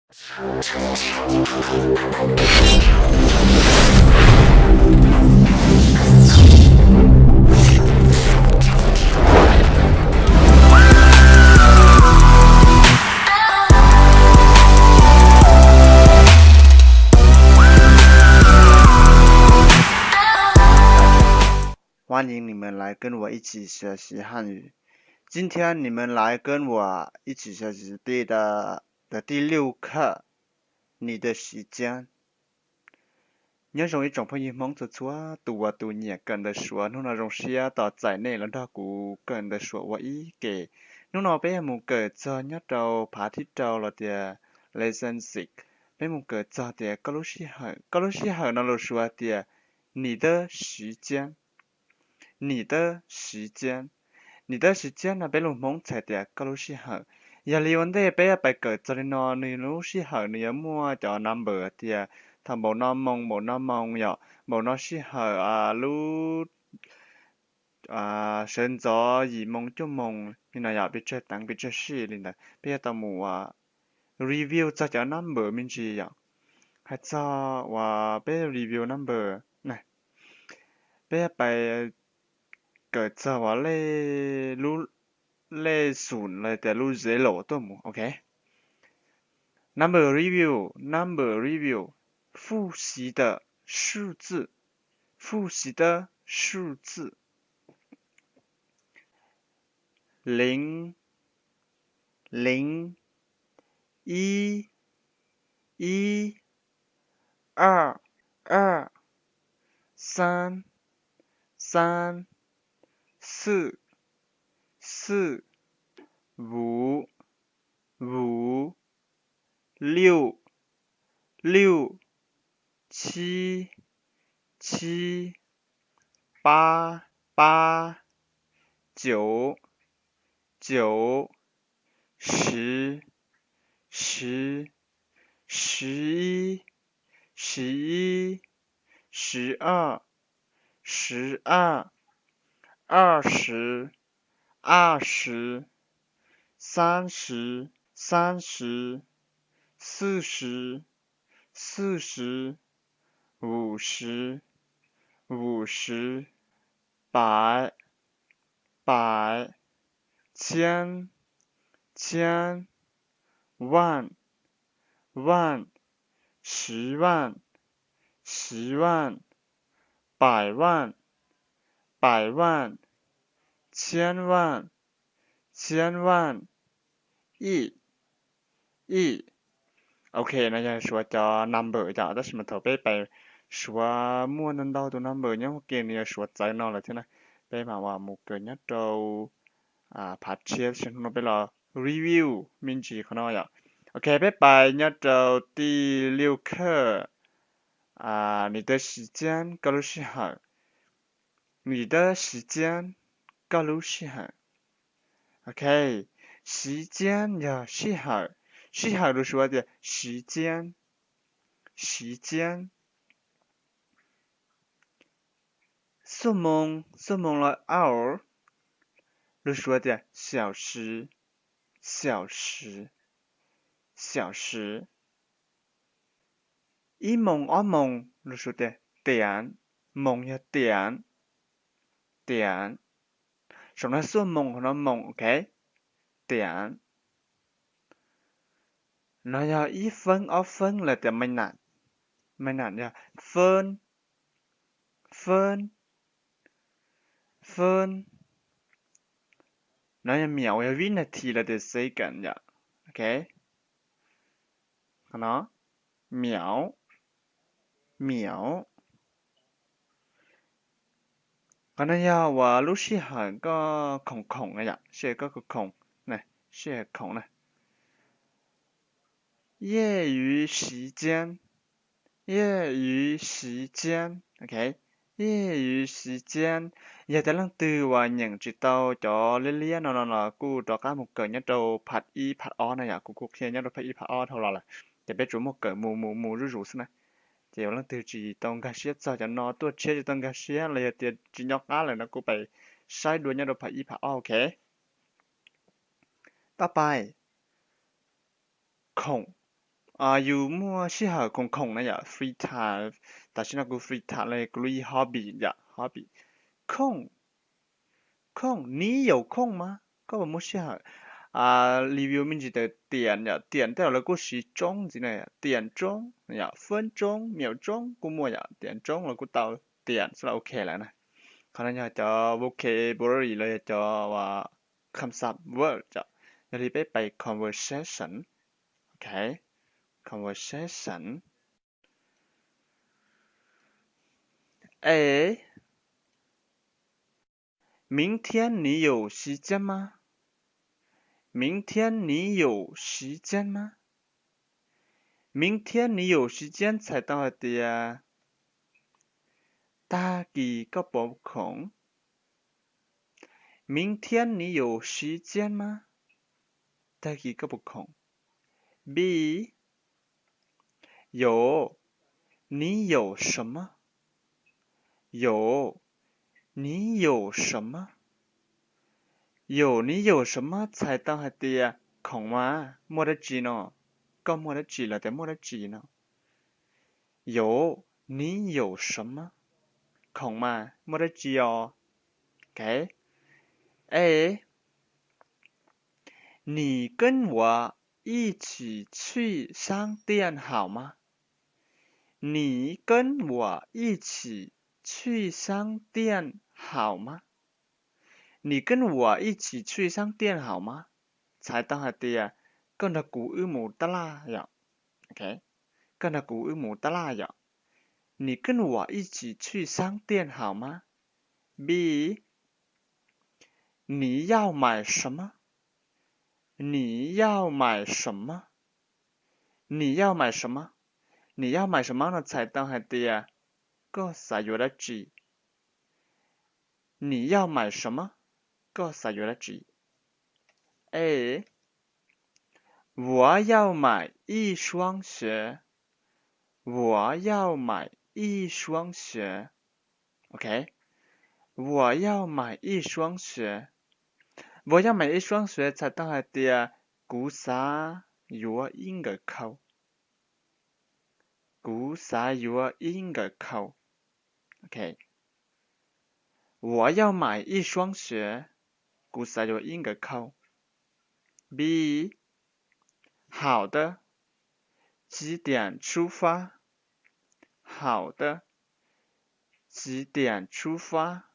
欢迎你们来跟我一起学习汉语。今天你们来跟我一起学习第的的第六课，你的时间。Nyob zoo ib tsoom phooj ywg Hmoob txhua txhua tus uas tus nyiam kawm ntawv Suav, hnub no zoo siab tos txais nej los nrog kuv kawm ntawv Suav ua ib ke. Hnub no peb yuav mus kawm txog nyob rau phav thib rau los tias lesson six. Peb mus kawm txog tias koj lub sij hawm, koj lub sij hawm no lus Suav tias 你的时间, 你的时间, 你的时间 no peb lus Hmoob txhais tias koj lub sij hawm. Yog li ua ntej peb pais kawm txog li no, nws lub sij hawm nws yuav muaj cov number tias thaum npaum no moos, npaum no moos yom, npaum no sij hawm, lub sawv ntxov yim moos cuaj moos li no yom, pes tsawg teev pes tsawg sij li ntawd. Peb yuav tau mus review txog cov number me ntsis yom. Hais txog uas peb review number na, peb pais kawm txog uas lej, lub lej xum los tias lub zero tuaj mus, ok. Number review, number review, 复习的数字, 复习的数字。 零，零，一，一，二，二，三，三，四，四，五，五，六，六，七，七，八，八，九，九，十，十，十一，十一，十二，十二，二十，二十，三十，三十，四十，四十，五十，五十，百，百，千，千，万，万，十万，十万，百万，百万，千万，千万，亿， Ib, ok, no yog suav cov number yom, tab sis mas thaum peb pais suav muaj ntau ntau tus number nyob hauv game nws yog suav txawv no lawm thiab na. Peb mam mus kawm nyob rau phav tshiab, tab sis hnub no peb los review me ntsis qhov no yom. Ok, peb pais nyob rau 第六课, 你的时间, koj lub sij hawm. 你的时间, koj lub sij hawm. Ok, 时间 yog sij hawm. Sij hawm lus suav tias 时间, 时间. Xuab moos, xuab moos los hour, lus suav tias 小时, 小时, 小时. Ib moos ob moos lus suav tias 点, moos yog 点, 点. Saum no xuab moos, hauv no moos, ok. 点. No yog ib feeb ob feeb los tias ไม่นาน, ไม่นาน yog 分, 分, 分. No yog 秒, yog vib nas this los tias second yom. Ok. Qhov no, 秒, 秒. Qhov no yog uas lub sij hawm koj khoom khoom na yom, sij hawm koj khoom khoom, sij hawm khoom na. 业余时间, 业余时间, ok. 业余时间, yog tias leej twg uas nyeem tsis tau cov liab liab no no los kuj rov qab mus kawm nyob rau phav ib phav ob na yom, kuv kuj qhia nyob rau phav ib phav ob dhau los lawm. Ces peb tsuas muaj kawm mus mus mus zuj zus xwb na. Ces yog leej twg tsis tau nkag siab txog cov no, tuaj tshiab tsis tau nkag siab los yog tias tsis nco qab lawm no kuj pais saib dua nyob rau phav ib phav ob, ok. Tab pais, khoom, yus muaj sij hawm khoom khoom na yom, free time. Tam sim no kuv free time li kuv lub hobby yom, hobby. 空, 空, 你有空吗? Koj puas muaj sij hawm? Review me ntsis tias 点 yom, 点 tej zaum lawv kuj siv 钟 ntxiv na, 点钟 yom, 分钟, 秒钟 kuj muaj yom, 点钟 los kuj tau 点 xwb los ok lawm na. Qhov no yog cov vocabulary los yog cov kham xab word yom, yog li peb pais conversation. Ok, conversation. A, 明天你有时间吗? 明天你有时间吗? 明天你有时间 txhais tau hais tias tag kis koj puas khoom? 明天你有时间吗? Tag kis koj puas khoom? B, 有, 你有什么? 有, 你有什么? 有, 你有什么 txhais tau hais tias khoom mas muaj dab tsi no, koj muaj dab tsi los tias muaj dab tsi no. 有, 你有什么? Khoom mas muaj dab tsi os? Ok. A, 你跟我一起去商店好吗? 你跟我一起去商店好吗? 你跟我一起去商店好吗? Txhais tau hais tias koj nrog kuv wb mus tab laj yom. Koj nrog kuv wb mus tab laj yom. 你跟我一起去商店好吗? B, 你要买什么? 你要买什么? 你要买什么? 你要买什么 no txhais tau hais tias koj xav yuav dab tsi. 你要买什么? Koj xav yuav dab tsi? A, 我要买一双鞋. 我要买一双鞋. Ok. 我要买一双鞋. 我要买一双鞋 txhais tau hais tias kuv xav yuav ib nkawm khau. Kuv xav yuav ib nkawm khau. Ok. 我要买一双鞋. Kuv xav yuav ib nkawm khau. B, 好的, 几点出发? 好的, 几点出发?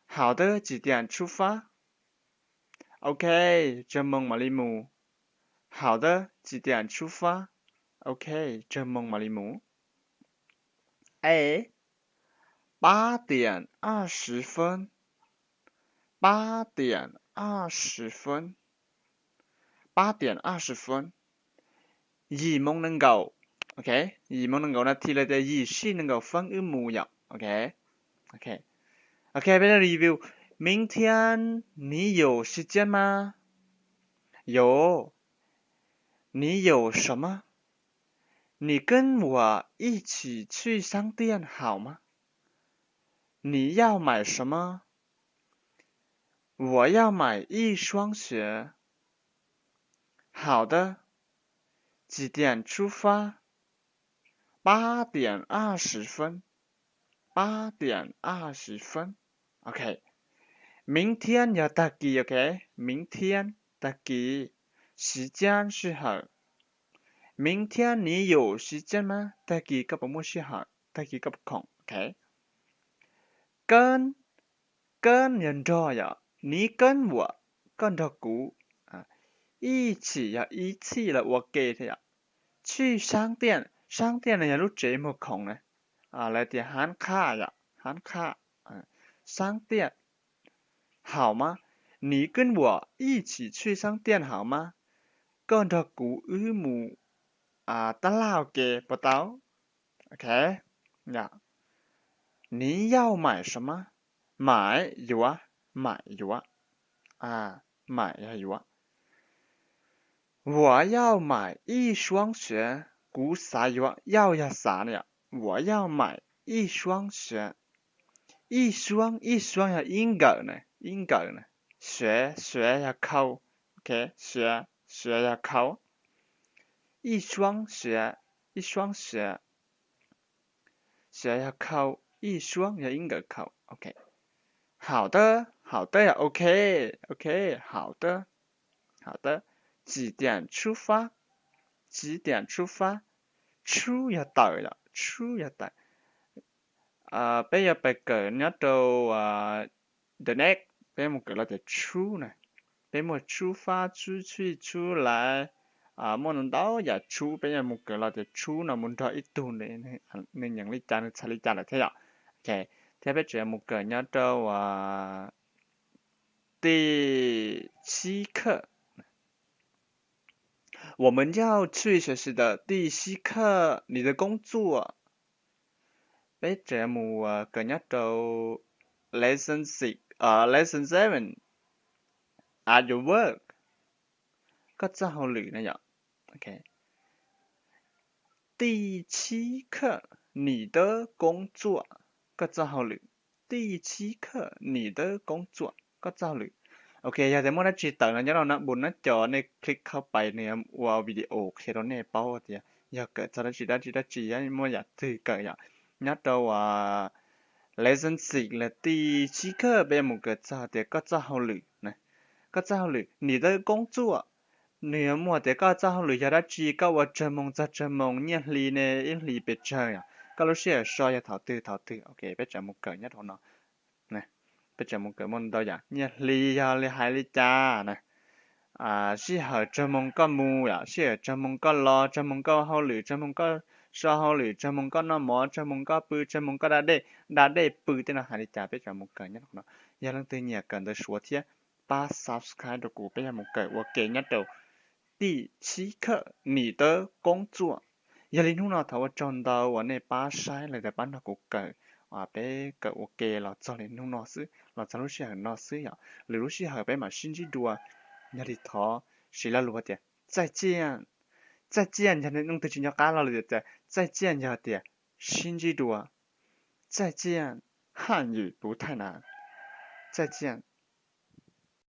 好的, 几点出发? Ok, txog moos mam li mus. 好的, 几点出发? Ok, txog moos mam li mus. A, 八点二十分. 八点二十分. 八点二十分. Yim moos nees nkaum. Ok, yim moos nees nkaum nas this los tias yim sij nees nkaum feeb wb mus yom. Ok. Ok, peb review. 明天你有时间吗? 有. 你有什么? 你跟我一起去商店好吗？你要买什么？我要买一双鞋。好的。几点出发？八点二十分。八点二十分。Ok. 明天 yog tag kis, ok. 明天, tag kis. 时间 sij hawm. 明天你有时间吗? Tag kis koj puas muaj sij hawm, tag kis koj puas khoom, ok. 跟, 跟 yog nrog yom, 你跟我, koj nrog kuv. 一起 yog ib txhij los ua ke thiab yom. 去商店, 商店 no yog lub tsev muag khoom na, lawv tias hab qhaj yom, hab qhaj. 商店. 好吗? 你跟我一起去商店好吗? Koj nrog kuv wb mus tab laj ua ke puas tau? Ok. 你要买什么? 买 yuav, 买 yuav, 买 yog yuav. 我要买一双鞋, kuv xav yuav, 要 yog xav na yom. 我要买一双鞋. 一双, 一双 yog ib nkawm na, ib nkawm na. 鞋, 鞋 yog khau. Ok, 鞋, 鞋 yog khau. 一双鞋, 一双鞋, 鞋 yog khau, 一双 yog ib nkawm khau. Ok, 好的, 好的 yog ok, ok, 好的, 好的. 几点出发? 几点出发? 出 yog tawm, 出 yog tawm. Peb yuav pais kawm nyob rau the next, peb mus kawm los tias 出 na. Peb muaj 出发, 出去, 出来, muaj ntau yam 出, peb yuav mus kawm los tias 出 no mus nrog ib tug nws nyeem li cas, nws txhais li cas lawm thiab yom. Ok, thiab peb tseem yuav mus kawm nyob rau 第七课. 我们要去学习的第七课，你的工作. Peb tseem mus kawm nyob rau lesson six, lesson seven, at your work, koj txoj hauj lwm na yom. 第七课, 你的工作, koj txoj hauj lwm. 第七课, 你的工作, koj txoj hauj lwm. Ok, yog tias muaj dab tsi tawm no nyob rau nab npus nab co nej click khauj pais, nws yuav ua video qhia rau nej paub tias yog kawm txog dab tsi dab tsi dab tsi, muaj yam twg kawm yom. Nyob rau lesson six los 第七课 peb yuav mus kawm txog tias koj txoj hauj lwm. Koj txoj hauj lwm, 你的工作, nws yuav muaj tias koj txoj hauj lwm yog dab tsi, koj ua tsawg moos txog tsawg moos, nyiaj hli ne ib hlis pes tsawg, koj lub sij hawm so yog thaum twg thaum twg. Ok, peb tseem mus kawm nyob rau no. Peb tseem mus kawm muaj ntau yam, nyiaj hli yog li hais li cas na. Sij hawm tsawg moos koj mus yom, sij hawm tsawg moos koj los, tsawg moos koj ua hauj lwm, tsawg moos koj so hauj lwm, tsawg moos koj noj mov, tsawg moos koj pw, tsawg moos koj da dej, da dej pw tej no hais li cas, peb tseem mus kawm nyob rau no. Yog leej twg nyiam kawm ntawv Suav thiab, pab subscribe rau kuv, peb yuav mus kawm ua ke nyob rau 第七课, 你的工作. Yog li hnub no thov ua tsaug ntau uas nej pab saib los yog pab nrog kuv kawm, peb kawm ua ke los txog li hnub no xwb, los txog lub sij hawm no xwb yom. Lwm lub sij hawm peb mam sib ntsib dua. Yog li thov siv lo lus hais tias 再见. 再见 yog leej twg tsis nco qab lo lus tias 再见 yog tias sib ntsib dua. 再见, 汉语不太难. 再见.